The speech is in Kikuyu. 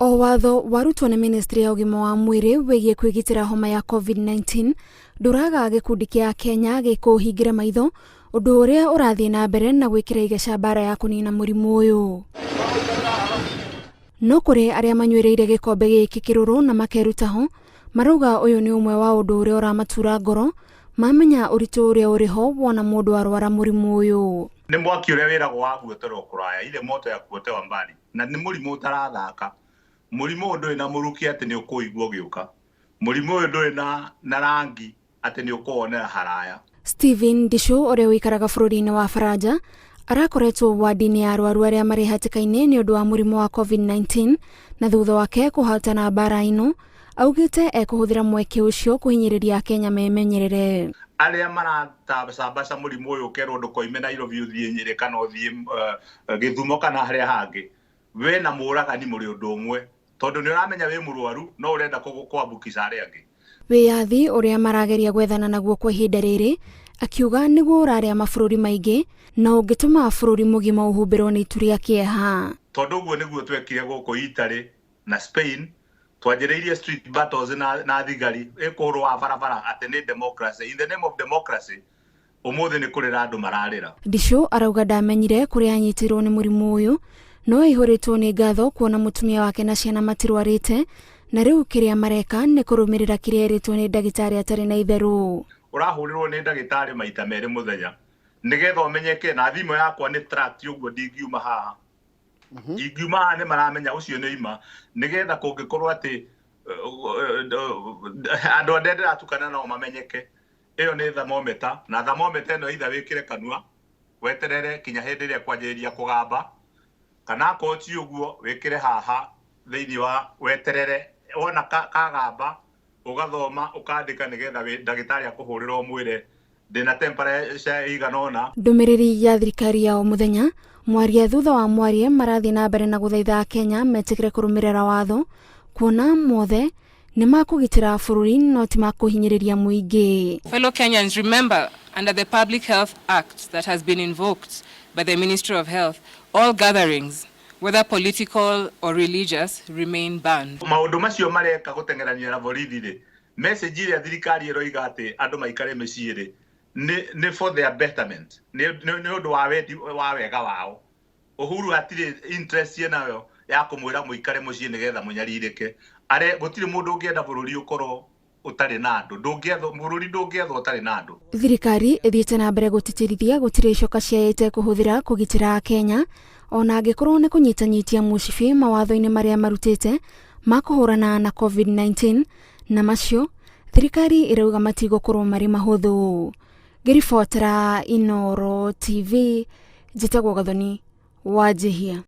O watho warutwo nĩ ministry ya ũgima wa mwĩrĩ wĩgiĩ kwĩgitĩra homa ya COVID-19 ndũraga gĩkundi kĩa Kenya gĩkũhingĩra maitho ũndũ ũrĩa ũrathiĩ na mbere na gwĩkĩra igeca mbara ya kũnina mũrimũ ũyũ. No kũrĩ arĩa manyuĩrĩire gĩkombe gĩkĩ kĩrũrũ na makeruta ho, marauga ũyũ nĩ ũmwe wa ũndũ ũrĩa ũramatura ngoro mamenya ũritũ ũrĩa ũrĩ ho wona mũndũ arwara mũrimũ ũyũ. Nĩ mwaki ũrĩa wĩragwo wa guoterwo kũraya, ile moto ya kuotewa mbali, na nĩ mũrimũ ũtarathaka. Mũrimũ ũyũ ndũrĩ na mũrukĩ atĩ nĩ ũkũigua ũgĩũka. Mũrimũ ũyũ ndũrĩ na rangi atĩ nĩ ũkũwonera haraya. Stephen Ndishu ũrĩa ũikaraga bũrũri-inĩ wa Faranja arakoretwo wadi-inĩ ya arwaru arĩa marĩ hatĩka-inĩ nĩ ũndũ wa mũrimũ wa COVID-19 na thutha wake kũhatana mbara ĩno augĩte ekũhũthĩra mweke ũcio kũhinyĩrĩria Akenya memenyerere. Arĩa maratacambaca mũrimũ ũyũ ũkerwo ndũkoime Nairobi ũthiĩ Nyĩrĩ kana ũthiĩ Gĩthumo kana harĩa hangĩ, we na mũragani mũrĩ ũndũ ũmwe, tondũ nĩ ũramenya wĩ mũrwaru no ũrenda kũambukica arĩa angĩ. Wĩyathi ũrĩa marageria gwethana naguo kwa ihinda rĩrĩ akiuga nĩguo ũrarĩa mabũrũri maingĩ na ũngĩtũma bũrũri mũgima ũhumbĩrwo nĩ itu rĩa kĩeha. Tondũ ũguo nĩguo twekire gũkũ Italy na Spain, twanjĩrĩirie street battles na thigari ĩkũrũa barabara atĩ nĩ democracy. In the name of democracy, ũmũthĩ nĩ kũrĩra andũ mararĩra. Ndicũ arauga ndamenyire kũrĩa anyitirwo nĩ mũrimũ ũyũ no aihũrĩtwo nĩ ngatho kuona mũtumia wake na ciana matirwarĩte na rĩu kĩrĩa mareka nĩ kũrũmĩrĩra kĩrĩa erĩtwo nĩ ndagĩtarĩ atarĩ na itherũ. Ũrahũrĩrwo nĩ ndagĩtarĩ maita merĩ mũthenya nĩgetha ũmenyeke, na thimũ yakwa nĩ tracked ũguo ndingiuma haha. Ingiuma haha nĩ maramenya ũcio nĩ ima, nĩgetha kũngĩkorwo atĩ andũ arĩa ndĩratukana nao mamenyeke. Ĩyo nĩ thermometer, na thermometer ĩno either wĩkĩre kanua weterere kinya hĩndĩ ĩrĩa kwanjĩrĩria kũgamba, kana akorwo ti ũguo wĩkĩre haha thĩinĩ wa weterere wona kagamba ũgathoma ũkandĩka nĩgetha ndagĩtarĩ akũhũrĩre ũmwĩre ndĩna temperature ĩigana ũna. Ndũmĩrĩri ya thirikari ya o mũthenya mwaria thutha wa mwaria marathiĩ na mbere na gũthaitha Akenya metĩkĩre kũrũmĩrĩra watho kuona mothe nĩ makũgitĩra bũrũri no ti makũhinyĩrĩria mũingĩ. Fellow Kenyans, remember, under the Public Health Act that has been invoked by the Ministry of Health, all gatherings, whether political or religious, remain banned. Maũndũ macio mareka gũteng'erania na borithi rĩ, message ĩrĩa thirikari ĩroiga atĩ andũ maikare mĩciĩ rĩ, nĩ for their betterment, nĩ ũndũ wa wendi wa wega wao. Uhuru hatirĩ interest ĩnayo ya kũmwĩra mũikare mũciĩ nĩgetha mũnyarirĩke. Are gũtirĩ mũndũ ũngĩenda bũrũri ũkorwo ũtarĩ na andũ, ndũngĩethwo bũrũri, ndũngĩethwo ũtarĩ na andũ. Thirikari ĩthiĩte na mbere gũtĩtĩrithia gũtirĩ icoka ciaĩte kũhũthĩra kũgitĩra Akenya ona angĩkorwo nĩ kũnyitanyitia mũcibi mawatho-inĩ marĩa marutĩte ma kũhũrana na COVID-19 na macio thirikari ĩrauga matigũkorwo marĩ mahũthũ. Ngĩribotera Inooro TV, njĩtagwo Gathoni Wanjihia.